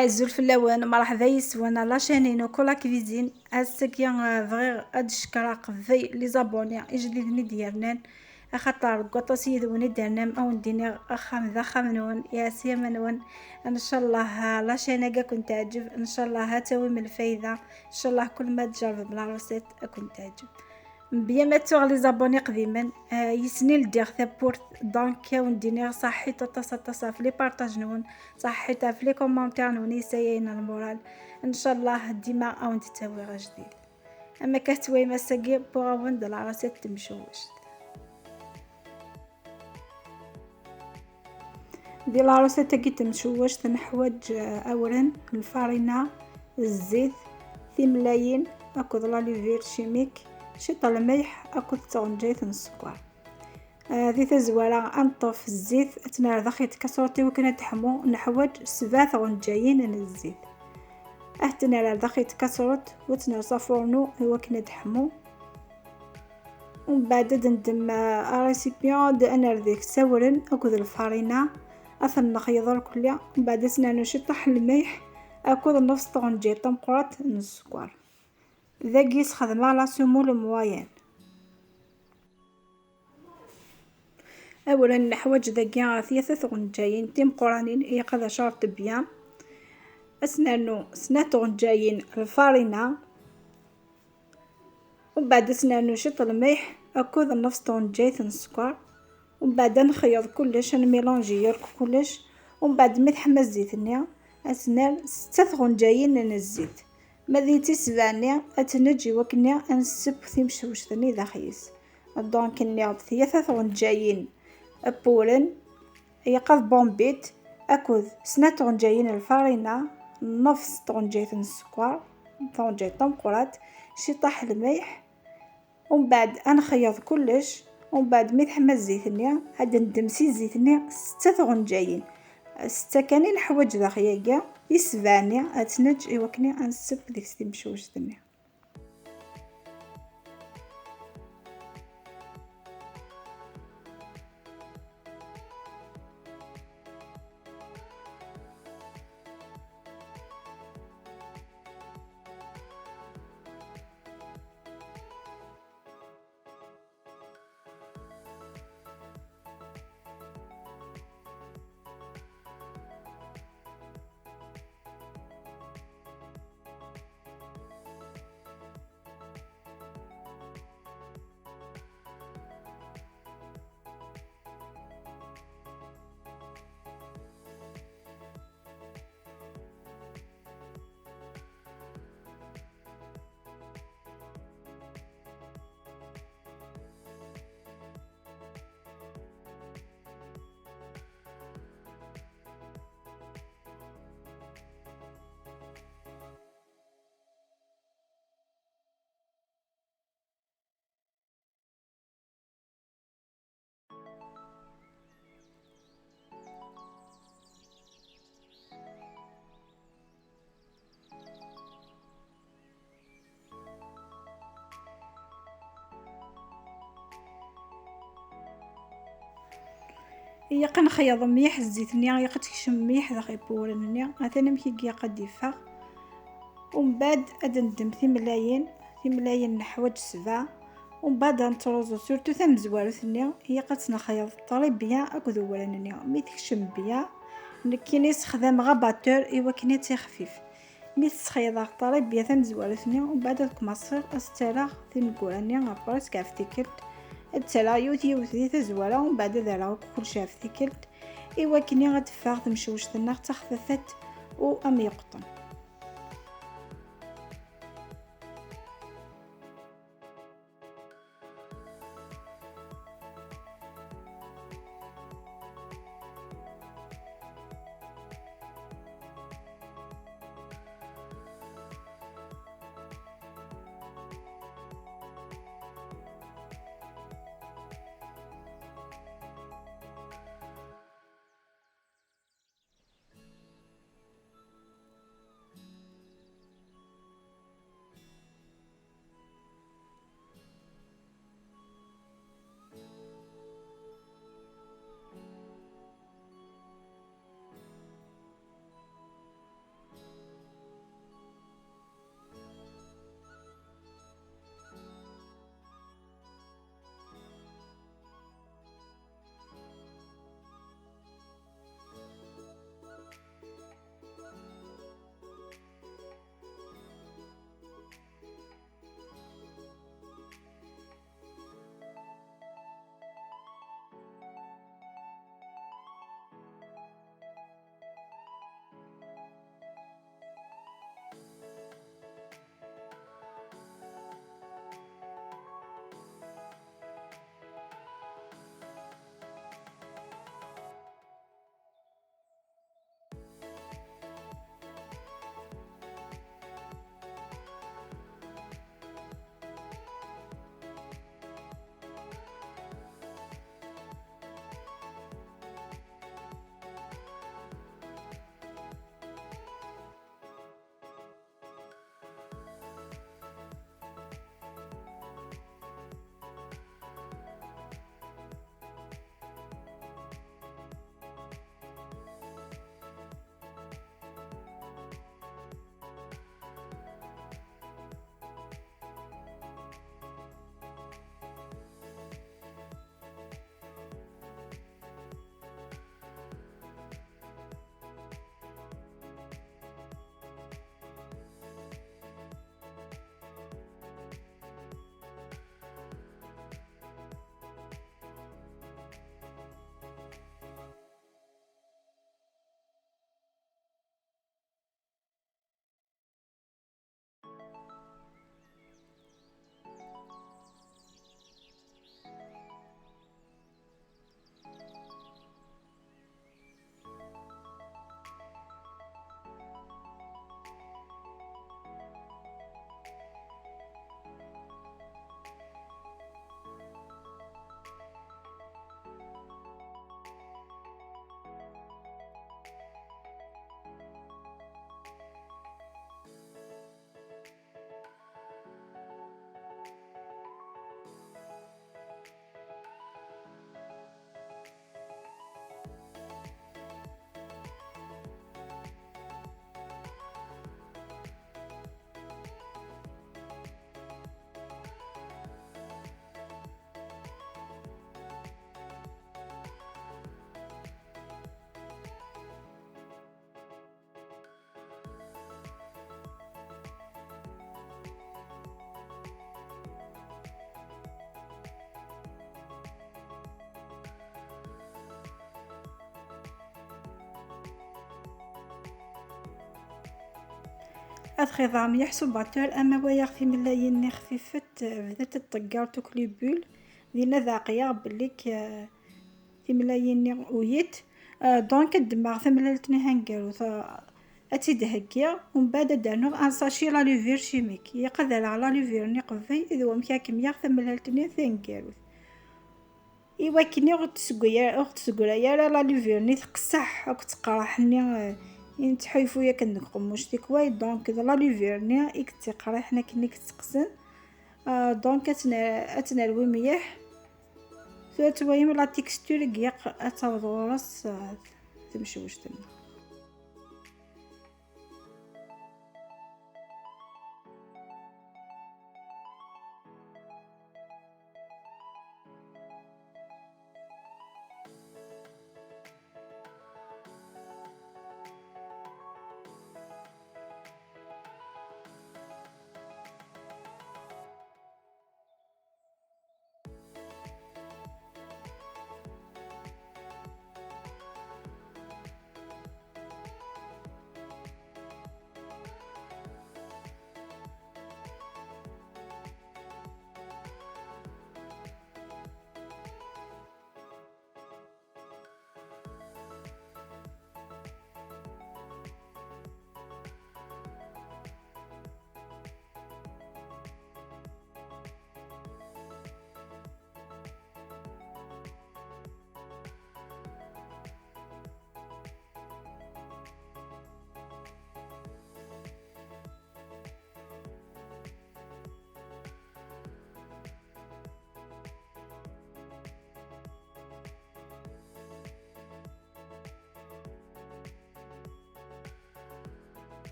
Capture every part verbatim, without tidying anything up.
Azul fell-awen, mṛeḥba yes-wen ɣer la chaîne-inu Cola Cuisine. Ass-agi, eh, bɣiɣ ad d-cekkreɣ qbel les abonnés ijdiden i d-yernan, axaṭer deg waṭas yid-wen i d-ternam, a wen-d-iniɣ axxam d axxam-nwen, iɛass yama-nwen. Ncallah, eh, la chaîne-agi ad ken-teɛǧeb, ncallah ad tawim lfayda, ncallah kul ma tjerrbem la recette ad ken-teɛǧeb. Mebla ma ttuɣ les abonnés iqdimen, eh, yes-sen i ldiɣ tawwurt, donc a wen-d-iniɣ saḥḥit aṭas aṭas ɣef les partages-nwen, saḥḥit ɣef les commentaires-nwen i yi-sɛayen lmural. Ncallah dima a wen-d-ttawiɣ ajdid. Am akka tettwayem ass-agi, wwiɣ-awen-d la recette n temcewwect. Di la recette-agi n temcewwect neḥwaǧ, eh, awren, lfarina, zzit, timlayin akked la levure chimique, ciṭ n lmelḥ akked tɣenǧayt n sskeṛ. Eh, di tazwara ad neṭṭef zzit, ad tt-nerr daxel tkaṣrut i wakken ad teḥmu. Neḥwaǧ sebɛa tɣenǧayin n zzit. Ad tt-nerr daxel tkaṣrut u ad tt-nerr s afurnu i wakken ad teḥmu. Umbeɛd ad neddem, eh, récipient, ad nerr deg-s awren akked lfarina, ad ten-nexyeḍ irkelli. Umbeɛd ad s-nernu ciṭṭaḥ n lmelḥ akked nnefs tɣenǧayt tameqqrant n sskeṛ. Dagi sxedmeɣ la semoule moyenne. Awren neḥwaǧ dagi tlata tɣenǧayin timeqqranin, ilaq ad acarent bien. Ad s-nernu snat tɣenǧayin lfarina. Umbeɛd ad s-nernu ciṭ n lmelḥ akked nnefs tɣenǧayt n sskeṛ. Umbeɛd ad nexyeḍ kullec, ad nmilanji yakk kullec. Umbeɛd mi teḥma zzit-nni, ad s-nerr setta tɣenǧayin n zzit. Ma d netta sebɛa-nni, ad tt-neǧǧ i wakken ad nesseww timcewwect-nni daxel-is. Donc, nniɣ-d tlata tɣenǧayin n wewren, ilaq ad bombit, akked snat tɣenǧayin n lfarina, nnefs tɣenǧayt n sskeṛ, taɣenǧayt tameqqrant, ciṭṭaḥ lmelḥ. Umbeɛd ad nexyeḍ kullec. Umbeɛd mi teḥma zzit-nni, ad neddem si zzit-nni setta tɣenǧayin. Setta kan i neḥwaǧ daxel-agi, i sebɛa-nni ad tt-neǧǧ i wakken ad nesseww deg-s timcewwect-nni. Ilaq ad nexyeḍ mliḥ zzit-nni, ilaq ad tekcem mliḥ daxel n wewren-nni. Atan amek i ilaq ad d-iffeɣ. Umbeɛd ad neddem timlayin, timlayin neḥwaǧ sebɛa. Umbeɛd ad nettruẓu surtout tamezwarut-nni, ilaq ad tt-nexyeḍ très bien akked uwren-nni. Mi tekcem bien, nekkini ssexdameɣ abatteur i wakken ad tt-ixfif. Mi tt-ssexyeḍeɣ très bien tamezwarut-nni, umbeɛd ad kmaṣiɣ ad s-ttarraɣ tineggura-nni ɣer presque ɣef tikkelt. Ad ttarraɣ yiwet yiwet di tazwara, umbeɛd ad rreɣ akk kullec ɣef tikkelt, i wakken ad teffeɣ temcewwect-nneɣ d taxfifet u am yeqṭen. Ad xiḍeɣ mliḥ s ubatur, ama wayeɣ timellalin-nni xfifet, eh, bdant ad ṭeggart akk les bulles, dinna ad ɛeqleɣ belli k-, eh, timellalin-nni uyit. Eh, donc ad ddmeɣ tamellalt-nni taneggarut, eh, ad tt-id-heggiɣ, umbeɛd ad d-rnuɣ un sachet la levure chimique. Ilaq ad rreɣ la levure-nni qbel, d wamek ara kemmleɣ tamellalt-nni taneggarut. I wakken ur ɣ-d-tesgri ara, ur ɣ-d-tesgri ara la levure-nni teqseḥ akked teqraḥ-nni, eh, i nettḥulfu yakan deg uqemmuc tikwal, donc d la levure-nni i yettiqriḥen akken i yetteqsen. Ah, donc ad tt-, ad tt-nerwi mliḥ. Tura twayem la texture i ilaq ad taweḍ ɣur-s, ah, temcewct-nneɣ.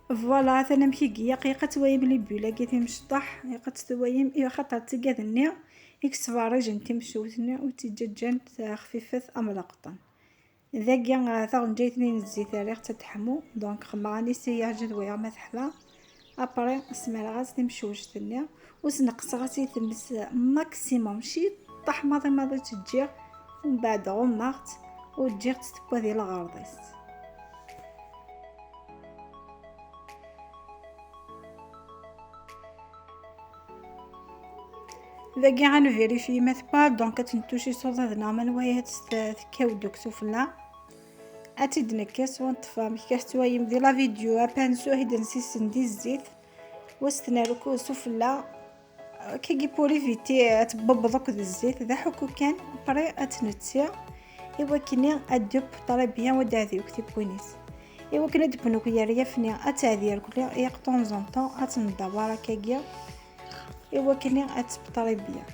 Voilà, atan amek i ilaq, ilaq ad twayem les bulles-agi timecṭaḥ, ilaq ad twayem, i axaṭer d tigad-nni i yesferrijen timcewt-nni u tt-iǧǧan xfifet am leqṭen. Dagi, ah, taɣenǧayt-nni n zzit rriɣ-tt ad teḥmu, donc xemmeɣ anisi yeɛjel wayeɣ ma teḥma. Après, smareɣ-as timcewct-nni, u sneqseɣ-as i tmes maximum, ciṭṭaḥ maḍi maḍi tt-ǧǧiɣ, umbeɛd ɣummeɣ-tt u ǧǧiɣ-tt tewwa di lɣerḍ-is. Dagi ad nvérifier ma tewwa, donc ad tent-toucher s uḍad neɣ ma nwaya ad tt-, tekkaw-d akk sufella. Ad tt-id-nekkes u neṭṭef amek i tettwayem di la vidéo, apansu i d-nsissen di zzit, u s-tnerku sufella. Kagi pour éviter ad tbubbeḍ akk d zzit, d aḥukku kan, après ad tt-netti, i wakken ad d-teww très bien u ad d-teɛdi akk tiwwin-is. I wakken ad d-teww akk yeryaf-nni, ad teɛdi irkelli, ilaq de temps en temps ad tt-ndawar akkagi, i wakken ad teww très bien.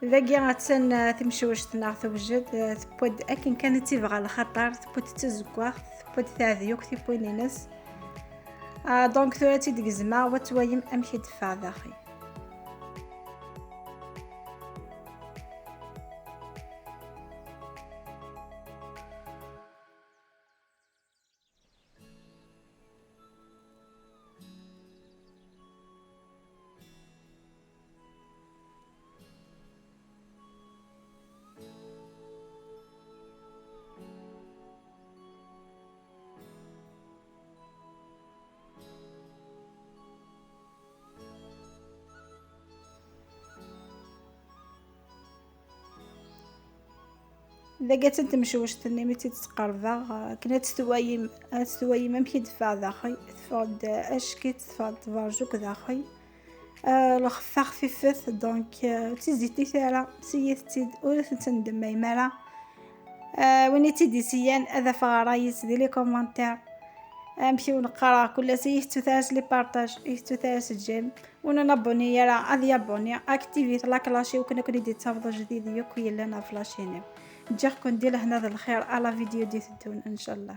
Dagi attan, ah, timcewct-nneɣ tewjed, ah, tewwa-d akken kan i tt-ibɣa lxaṭer, tewwa-d d tazeggaɣt, tewwa-d teɛdi akk tiwwin-ines. Ah, donc tura ad tt-id-gezmeɣ, u ad twayem amek i d-teffeɣ daxel. Dagi attan temcewct-nni mi tt-id-sqerbeɣ, akken ad tt-twayem, ad tt-twayem amek i d-teffeɣ daxel, teffeɣ-d acek-itt, teffeɣ-d tberjuk daxel. Ah, lxeffa xfifet, donc, ah, ur tt-zzit ara, siyit-tt-id, ur tent-tendemmayem ara. Ah, win i tt-id-isiyan ad afeɣ ṛṛay-is di les commentaires. Amek i wen-qqareɣ kul ass, i tettut ara s les partages, i tettut ara s j'aime. Win ur nabuni ara ad yabuni, activit la cloche i wakken ad ken-id-yettaweḍ ajdid yakk yellan ɣef la chaîne-iw. Ǧǧiɣ-ken di lehna d lxir, à la vidéo d-iteddun, ncallah.